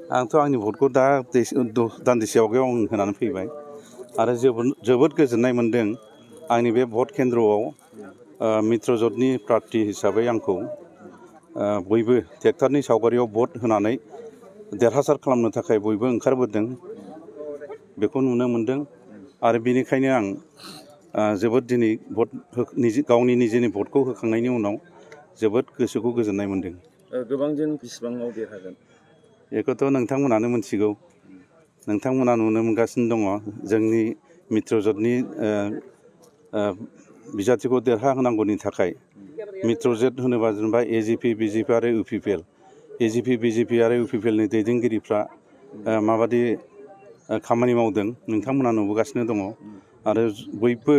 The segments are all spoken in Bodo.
आंथ' आंनि भटखौ दा दान्दिसे आवगायाव आं होनानै फैबाय आरो जोबोद गोजोननाय मोन्दों। आंनि बे भट केन्द्रआव मित्रजोटनि प्रार्थी हिसाबै आंखौ बयबो ट्रेक्टरनि सावगारियाव भट होनानै देरहासार खालामनो थाखाय बयबो ओंखारबोदों बेखौ नुनो मोन्दों आरो बेनिखायनो आं जोबोद दिनै गावनि निजेनि भटखौ होखांनायनि उनाव जोबोद गोसोखौ गोजोननाय मोन्दों। गोबांजों बेसेबाङाव देरहागोन बेखौथ' नोंथांमोनानो मिथिगौ। नोंथांमोना नुनो मोनगासिनो दङ जोंनि मित्रजोटनि बिजाथिखौ देरहाहोनांगौनि थाखाय। मित्रजोट होनोबा जेनेबा एजिपि बिजेपि आरो इउपिपिएल। एजिपि बिजेपि आरो इउपिपिएलनि दैदेनगिरिफ्रा माबादि खामानि मावदों नोंथांमोना नुबोगासिनो दङ आरो बयबो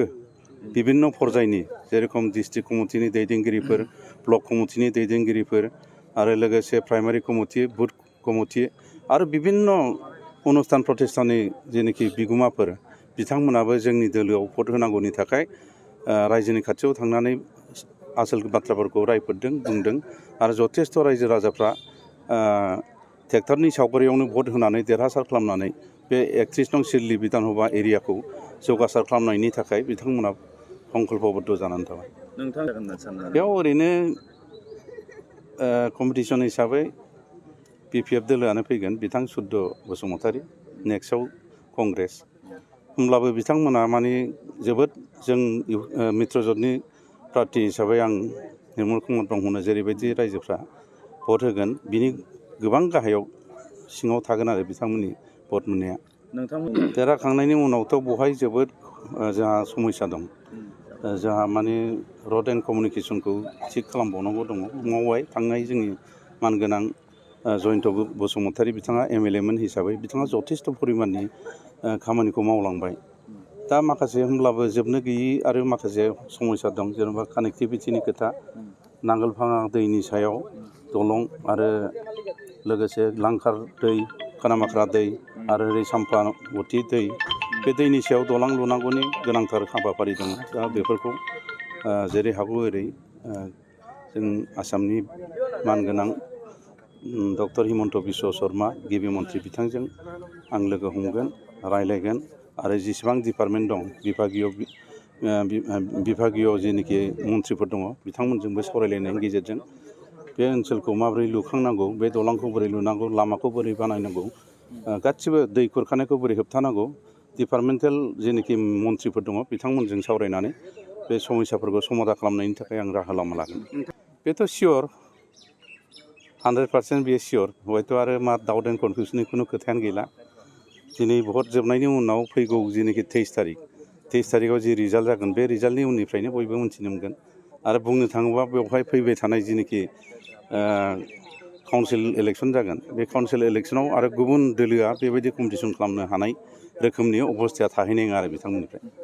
बिभिन्न पर्यायनि जेरेखम डिस्ट्रिक्ट कमिटिनि दैदेनगिरिफोर, ब्लक कमिटिनि दैदेनगिरिफोर आरो लोगोसे प्राइमारि कमिटि, बुथ कमिटि आरो बिभिन्न अनुस्थान प्रतिष्ठाननि जेनोखि बिगोमाफोर बिथांमोनाबो जोंनि दोलोआव भट होनांगौनि थाखाय रायजोनि खाथियाव थांनानै आसोल बाथ्राफोरखौ रायफोदों बुंदों आरो जथेस्थ' रायजो राजाफ्रा ट्रेक्टरनि सावगारियावनो भट होनानै देरहासार खालामनानै बे 31 नं सिडली बिधानसभा एरियाखौ जौगासार खालामनायनि थाखाय बिथांमोना संकल्पबद्ध जानानै थाबाय। बेयाव ओरैनो कम्पिटिसन हिसाबै बिपिएफ दोलोआनो फैगोन, बिथां सुद्द बसुमतारी, नेक्स्टआव कंग्रेस। होमब्लाबो बिथांमोना माने जोबोद जों मित्रजोटनि प्रार्थी हिसाबै आं निर्मल कुमार ब्रह्मनो जेरैबायदि रायजोफ्रा भट होगोन बिनि गोबां गाहायाव सिङाव थागोन आरो बिथांमोननि भट मोननाया। देरहाखांनायनि उनावथ' बहाय जोबोद जोंहा समस्या दं। जोंहा माने रड एन्ड कमिउनिकेसनखौ थिग खालामबावनांगौ दङ। मावबाय थांनाय जोंनि मानगोनां जयन्त बसुमतारी बिथाङा एमएलए मोन हिसाबै बिथाङा जथेस्थ' परिमाननि खामानिखौ मावलांबाय। दा माखासे होमब्लाबो जोबनो गैयै आरो माखासे समस्या दं जेनेबा कानेक्टिभिटिनि खोथा, नांगोलफाङा दैनि सायाव दलं आरो लोगोसे लांखार दै, खानामाख्रा दै आरो ओरै साम्पावथि दै, बे दैनि सायाव दलां लुनांगौनि गोनांथार हाबाफारि दङ। दा बेफोरखौ जेरै हागौ ओरै जों आसामनि मानगोनां डक्टर हिमन्त बिश्व शर्मा गिबि मन्थ्रि बिथांजों आं लोगो हमगोन, रायलायगोन आरो जेसेबां डिपार्टमेन्ट दं बिभागीय जेनोखि मन्थ्रिफोर दङ बिथांमोनजोंबो सावरायलायनायनि गेजेरजों बे ओनसोलखौ माबोरै लुखांनांगौ, बे दलांखौ बोरै लुनांगौ, लामाखौ बोरै बानायनांगौ, गासिबो दै खुरखानायखौ बोरै होबथानांगौ, डिपार्टमेन्टेल जेनोखि मन्थ्रिफोर दङ बिथांमोनजों सावरायनानै बे समस्याफोरखौ समाधान खालामनायनि थाखाय आं राहा लामा लागोन। बेथ' सियर 100% बेयो सियर। हयथ' आरो मा डाउट एन्ड कनफिउसननि खुनु खोथायानो गैला। दिनै भट जोबनायनि उनाव फैगौ जेनोखि 23 तारिखआव जि रिजाल्ट जागोन बे रिजाल्टनि उननिफ्रायनो बयबो मिथिनो मोनगोन आरो बुंनो थाङोबा बेवहाय फैबाय थानाय जेनोखि काउन्सिल इलेक्सन जागोन बे काउन्सिल इलेक्सनाव आरो गुबुन दोलोआ बेबायदि कम्पिटिसन खालामनो हानाय रोखोमनि अबस्थाया थाहैनाय नङा आरो बिथांमोननिफ्राय।